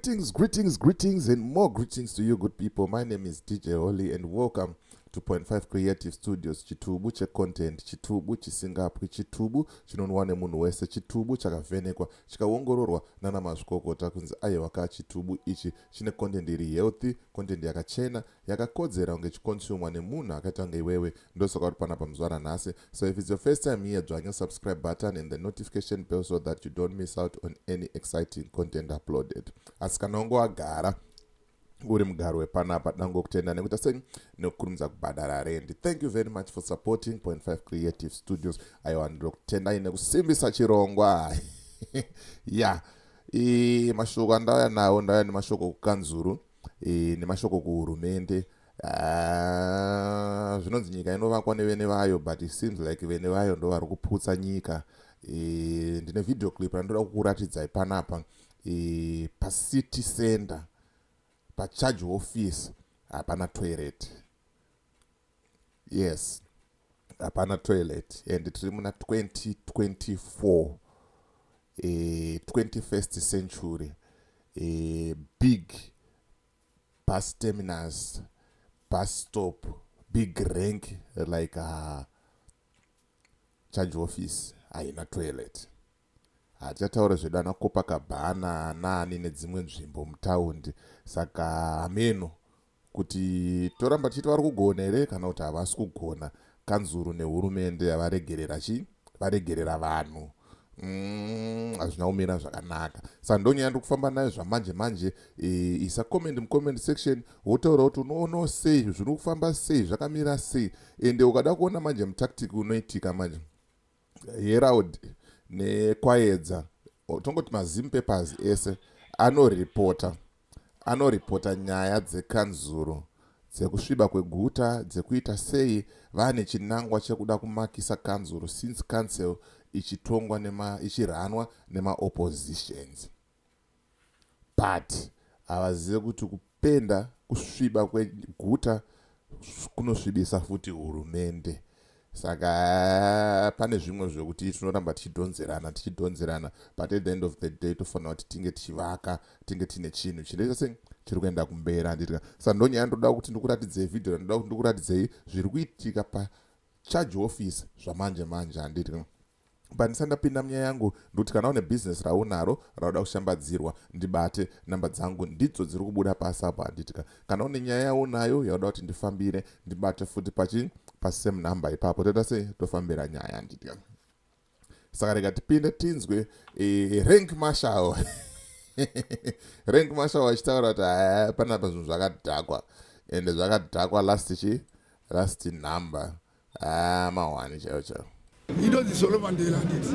Greetings, greetings, greetings, and more greetings to you, good people. My name is DJ Holly, and welcome to Point 5 Creative Studios. Chitubu checontent, chitubu chisingapwi, chitubu chinonwa nemunhu wese, chitubu chakavhenekwa, chikaongororwa nana mazvikokota kunzi aiwa ka, chitubu ichi chine content iri healthy, content yakachena, yakakodzera kunge chiconsumwa nemunhu akaita kunge iwewe. Ndosaka uri panapa muzuva ranhasi. So if it's your first time here, dzvanya subscribe button and the notification bell so that you don't miss out on any exciting content uploaded. Asi kana unge wagara uri mugaro wepanapa, dangokutenda nekuita sei, nekukurumidza kubhadhara rendi. Thank you very much for supporting Point 5 Creative Studios. Aiwa, ndinokutendai nekusimbisa chirongwa ya. Mashoko andauya nawo, ndauya nemashoko kukanzuru nemashoko kuhurumende. Ah, zvinonzi nyika inovakwa nevene vayo, but it seems like vene vayo ndo vari kuputsa nyika. Ndine video clip randoda kukuratidzai panapa. Pacity center, pacharge office, hapana toilet. Yes, hapana toilet, and tiri muna 2024, 21st century. Big bus terminus, bus stop, big rank like charge office haina toilet. Hatichataura zvedu ana Copacabana naani nedzimwe nzvimbo mutaundi. Saka hameno kuti toramba tichiti vari kugona here kana kuti havasi kugona. Kanzuru nehurumende havaregerera chi varegerera vanhu. Hazvina kumira zvakanaka. Saka ndonyaya ndiri kufamba nayo zvamanje manje. Isa comment mucomment section, wotaura kuti unoonawo sei, zviri kufamba sei, zvakamira sei. Ende ukada kuona manje mutactic unoitika manje, Herald neKwayedza, tongoti maZim papers ese anoripota nyaya dzekanzuro, dzekusviba kweguta, dzekuita sei. Vane chinangwa chekuda kumakisa kanzuro, since council ichitongwa ichiranwa nemaoppositions, but havazive kuti kupenda kusviba kweguta kunosvibisa futi hurumende. Saka pane zvimwe zvekuti tinoramba tichidhonzerana, tichidhonzerana, but at the end of the day tofanira kuti tinge tichivaka, tinge tiine chinhu chinoita sei, chiri kuenda kumberi, handitika? Saka ndonyaya ndoda kuti ndikuratidzei vhidhio randoda kuti ndikuratidzei zviri kuitika pacharge office zvamanje manje, handitika? Pandisati ndapinda munyaya yangu, ndokuti kana une bhizinesi raunaro rauda kushambadzirwa, ndibate. Namba dzangu ndidzo dziri kubuda pasi apo, handitika? Kana une nyaya yaunayo yauda kuti ndifambire, ndibate futi pachi pasame number ipapo. Toita sei, tofambira nyaya, handitika? Saka rega tipinde tinzwe rank marshal, rank marshal achitaura kuti haya, panapa zvinhu zvakadhakwa, ende zvakadhakwa last chi last number. Mahwani chaivo chaivo. Inonzi Solo Mandela, handiti?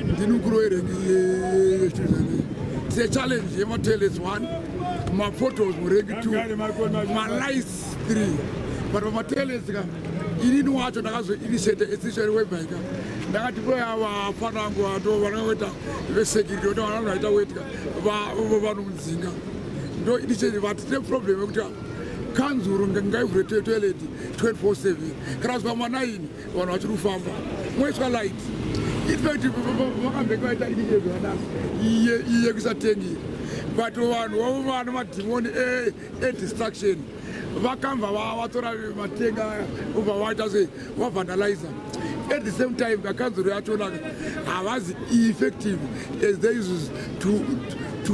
Ndini mukuru werank yechituzane. Tine challenge yematoilets one, mapotholes murank two, malights three, but pamatoilets ka, inini wacho ndakazoinitiate institution whereby ka ndakati voya vafana vangu vato vanongoita vesecurity kuti vana vaita wetka vanomudzinga. Ndo initiate, but tine problem yekuti kanzuro ngaivhure toilet 24/7. Kana kusvika ma9 vanhu vachiri kufamba, moiswa light. In fact, vakambenge vaita initiative yakanaka yekuisa tengi, but vanhu vavo vana madhimoni edestruction vakambva vatora matenga, obva vaita sei, vavandaliza. At the same time, kakanzuro yachona havazi effective as they used to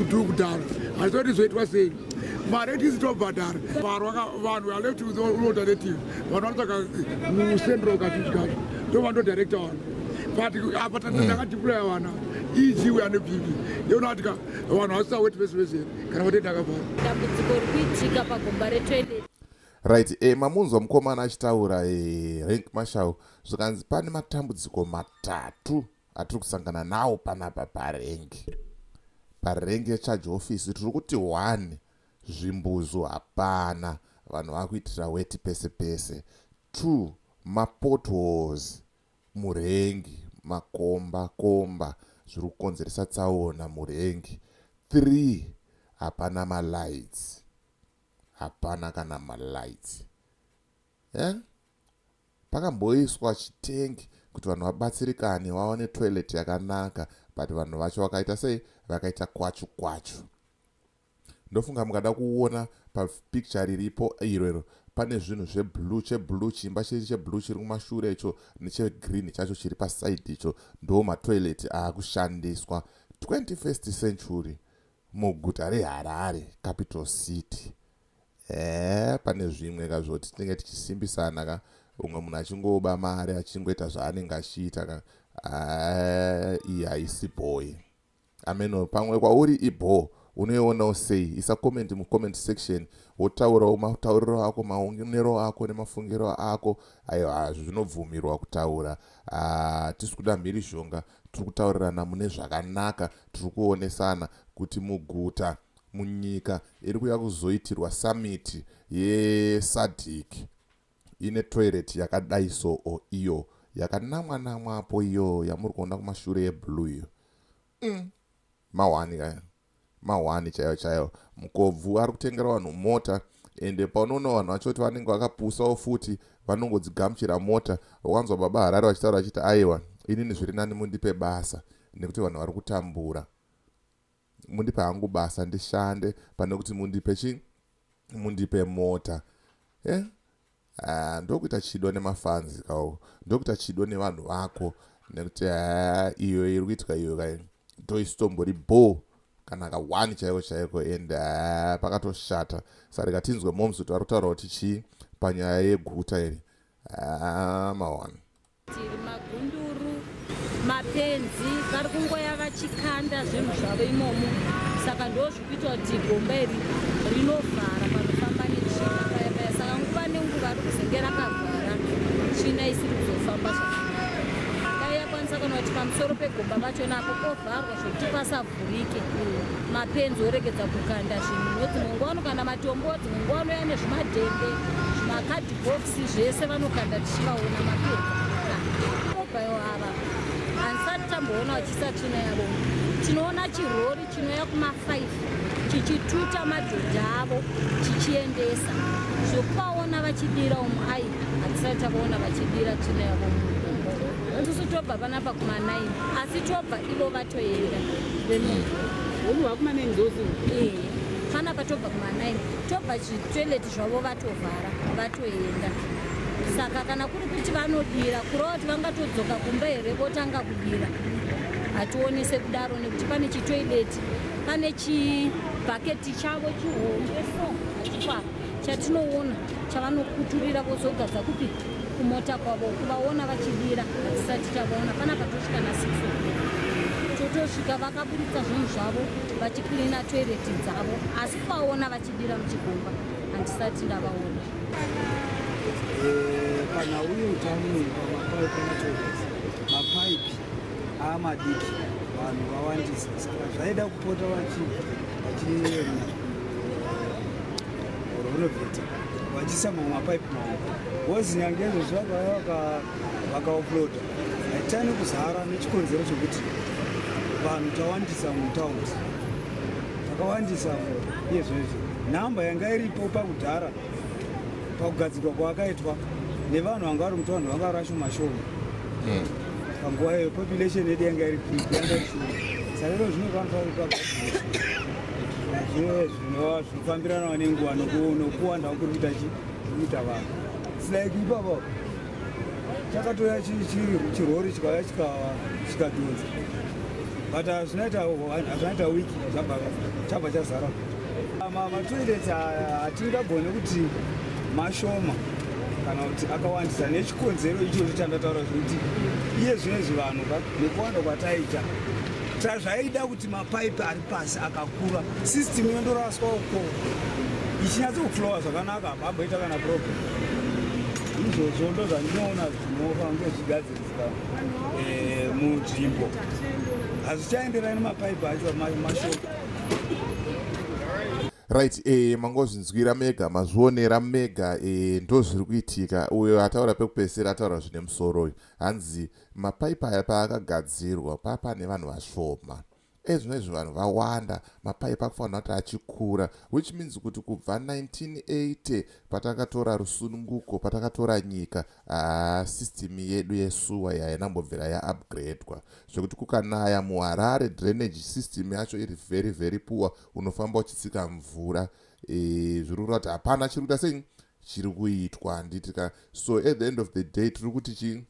do kudhara. Hazvitoti zvoitwa sei, mari yetisi tobhadhara. Vanhu are left with no alternative. Vanhu vanotsvaka mucentral kazhinji kacho, ndo vanotodirecta vanhu, but apa takadeploya vana eg uya neBP yoona kuti vanhu vasisaweti pese pese kana vatenda akavhara. Dambudziko riri kuitika pagomba retoilet. Right, mamunzwa mukomana achitaura, rank marshal, zvikanzi pane matambudziko matatu atiri kusangana nawo panapa parank, parank yecharge office. Tiri kuti one, zvimbuzu hapana, vanhu vakuitira weti pese pese. Two, mapotholes murank, makomba komba, zviri kukonzeresa tsaona murank. Three, hapana malights, hapana kana malights. Pakamboiswa chitengi kuti vanhu vabatsirikane, vawane toilet yakanaka. But vanhu vacho vakaita sei? Vakaita kwachu kwachu. Ndofunga mukada kuona papicture riripo iro iro, pane zvinhu zveblue, cheblue, chimba chiri cheblue chiri kumashure icho, nechegreen chacho chiri paside icho. Ndo matoilet aakushandiswa 21st century muguta reHarare, capital city. Pane zvimwe kazvoti tinenge tichisimbisana ka, umwe munhu achingoba mari, achingoita zvaanenge achiita ka. Iyi haisi boy. Ameno, pamwe kwauri ibho. Unoionawo sei? Isa comment mucomment section, wotaurawo matauriro ako, maonero ako nemafungiro ako. Aiwa, zvinobvumirwa kutaura. Tisi kuda mhirizhonga, tiri kutaurirana mune zvakanaka. Tiri kuonesana kuti muguta, munyika iri kuya kuzoitirwa summit yeSADC, ine toilet yakadai soo, iyo yakanamwa namwapo, iyo yamuri kuona kumashure yeblue iyo. Mahwani kaya, mahwani chaiyo chaiyo. Mukobvu ari kutengera vanhu mota, ende paunoona vanhu vacho kuti vanenge vakapusawo futi, vanongodzigamuchira mota. Wakanzwa Baba Harare vachitaura vachiti, "Aiwa, inini zviri nani mundipe basa, nekuti vanhu vari kutambura. Mundipe hangu basa ndishande pane kuti mundipe chi mundipe mota." Ndokuita chido nemafanzi kawo, ndokuita chido nevanhu vako, nekuti iyo iri kuitika iyo kai ndoisitombori bo kana ka1 chaiko chaiko, and pakatoshata. Saka rikatinzwe moms kuti vari kutaura kuti chii panyaya yeguta iri. Mawana. Tiri magunduru, mapenzi vari kungoya vachikanda zvinhu zvavo imomo. Saka ndo zvikuita kuti gomba iri rinovhara panofamba netsvina paya paya. Saka nguva nenguva ri kuzenge rakavhara, tsvina isiri kuzofamba zvakanaka. Dai yakwanisa kana kuti pamusoro pegomba pacho napo povharwa, zvokuti pasavhurike, mapenzi oregedza kukanda zvinhu. Dzimwe nguva vanokanda matombo, dzimwe nguva vanoya nezvimadhembe, zvimakadhibhokisi, zvese vanokanda tichivaona. Mapenzi mobile ava handisati tamboona vachiisa tsvina yavo. Tinoona chirori chinouya kuma5 chichituta madhodha avo chichiendesa. Zvokuvaona vachidira umu, ai, hatisati tavaona vachidira tsvina yavo mugombo. Isusu tobva panapa kuma9, asi tobva ivo vatoenda. Unobva kuma9 zosi? Ee, panapa tobva kuma9, tobva zvitoilet zvavo vatovhara, vatoenda. Saka kana kuri kuti vanodira, kureva kuti vangatodzoka kumba here votanga kudira? Hationi sekudaro, nekuti pane chitoilet, pane chibhaketi chavo chihombe so hachikwava chatinoona chavanokuturira vozogadza kupi? Kumota kwavo. Kuvaona vachidira hatisati tavaona. Panapa tosvika na6 o'clock, totosvika vakaburitsa zvinhu zvavo, vachicleana toilet dzavo, asi kuvaona vachidira muchigomba handisati ndavaona. Panhau yeutano pamapaipi ematoilets, mapaipi aamadiki, vanhu vawandisa, saka zvaida kupota vachi renovate, vachiisa mamwe mapaipi mahombe, because nyange izvozvi vakauya vakaoffloada, haitani kuzara nechikonzero chekuti vanhu tawandisa mutaundi, takawandisa. Iye zvinezvi nhamba yanga iripo pakudhara pakugadzirwa kwaakaitwa nevanhu vanga vari mutaundi vanga vari vashoma shoma. Panguva iyoyo population yedu yanga iri yanga iri shoma, saka iro zvino panofanira zvinofambiranawo nenguva nokuwanda kuri kuita chi kuita vanhu. It's like ipapo chakatouya chirori chikauya chikadhonza, but hazvinaita wiki chabva chazara. Matoilets hatingagone kuti mashoma kana kuti akawandisa, nechikonzero ichocho chandataura, zvekuti iye zvinezvi vanhu nekuwanda kwataita, zvaida kuti mapaipi ari pasi akakura, system yondoraswa uko ichinyatsokuflowa zvakanaka, hapamboita kana problem. Izvozvo ndo zvandinoona zvinofange zvichigadzirisika munzvimbo. Hazvichaenderani nemapaipi acho mashoma. Right, mangozvinzwira mega, mazvionera mega. Ndo zviri kuitika. Uyo ataura pekupedzisira ataura zvine musoro uyu. Hanzi mapaipi aya paakagadzirwa papane vanhu vashoma. Ezvino izvi vanhu vawanda, mapaipi akufanira kuti achikura, which means kuti kubva 1980 patakatora rusununguko, patakatora nyika, system yedu yesewer yainambobvira yaupgradwa, zvekuti kukanaya muHarare, drainage system yacho iri very very poor. Unofamba uchitsika mvura. Zviri kureva kuti hapana chiri kuita sei, chiri kuitwa, handitika? So at the end of the day, tiri kuti chi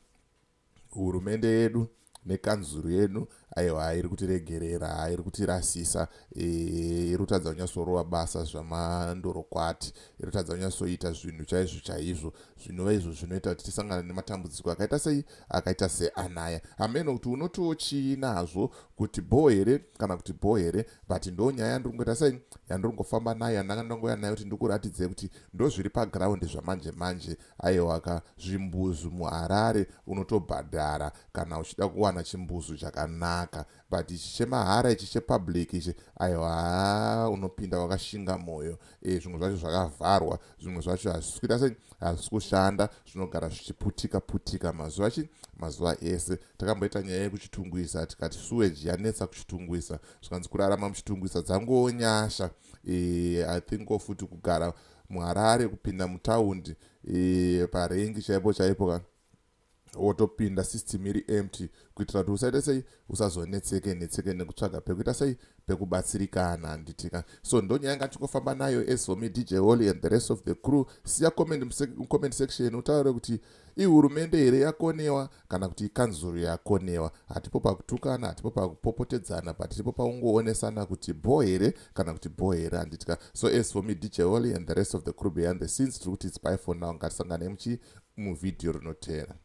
hurumende yedu nekanzuru yedu, aiwa, iri kutiregerera, iri kutirasisa, iri kutadza kunyatsorova basa zvamandorokwati, iri kutadza kunyatsoita zvinhu chaizvo chaizvo, zvinova izvo zvinoita kuti tisangane nematambudziko akaita sei, akaita seanaya. Hameno kuti unotiwo chii nazvo, kuti bho here kana kuti bho here, but ndo nyaya yandiri kungoita sei, yandiri kungofamba nayo, yandanga ndangouya nayo kuti ndikuratidzei kuti ndo zviri paground zvamanje manje. Aiwaka, zvimbuzu muHarare unotobhadhara kana uchida kuwana chimbuzu chakanaka, but ichi chemahara, ichi chepublic ichi, aiwa, unopinda wakashinga mwoyo. Zvimwe zvacho zvakavharwa, zvimwe zvacho hazvisi kuita sei, hazvisi kushanda, zvinogara zvichiputika putika mazuva chi mazuva ese. Takamboita nyaya yekuChitungwiza, tikati sewage yanetsa kuChitungwiza, zvikanzi kurarama muChitungwiza dzangowo nyasha. I think futi kugara muHarare, kupinda mutaundi, parengi chaipo chaipo ka, wotopinda system iri empty, kuitira kuti usaite sei, usazonetseke netseke nekutsvaga pekuita sei, pekubatsirikana, handitika? So ndonyaya ngatingofamba nayo. As for me, DJ Holly and the rest of the crew, siya comment comment section, utaure kuti ihurumende here yakonewa kana kuti ikanzuru yakonewa. Hatipo pakutukana, hatipo pakupopotedzana, but tiripo paungoonesana kuti bho here kana kuti bho here, handitika? So as for me, DJ Holly and the rest of the crew behind the scenes, tiri kuti it's bye for now. Ngatisangane muchi muvhidhiyo rinotera.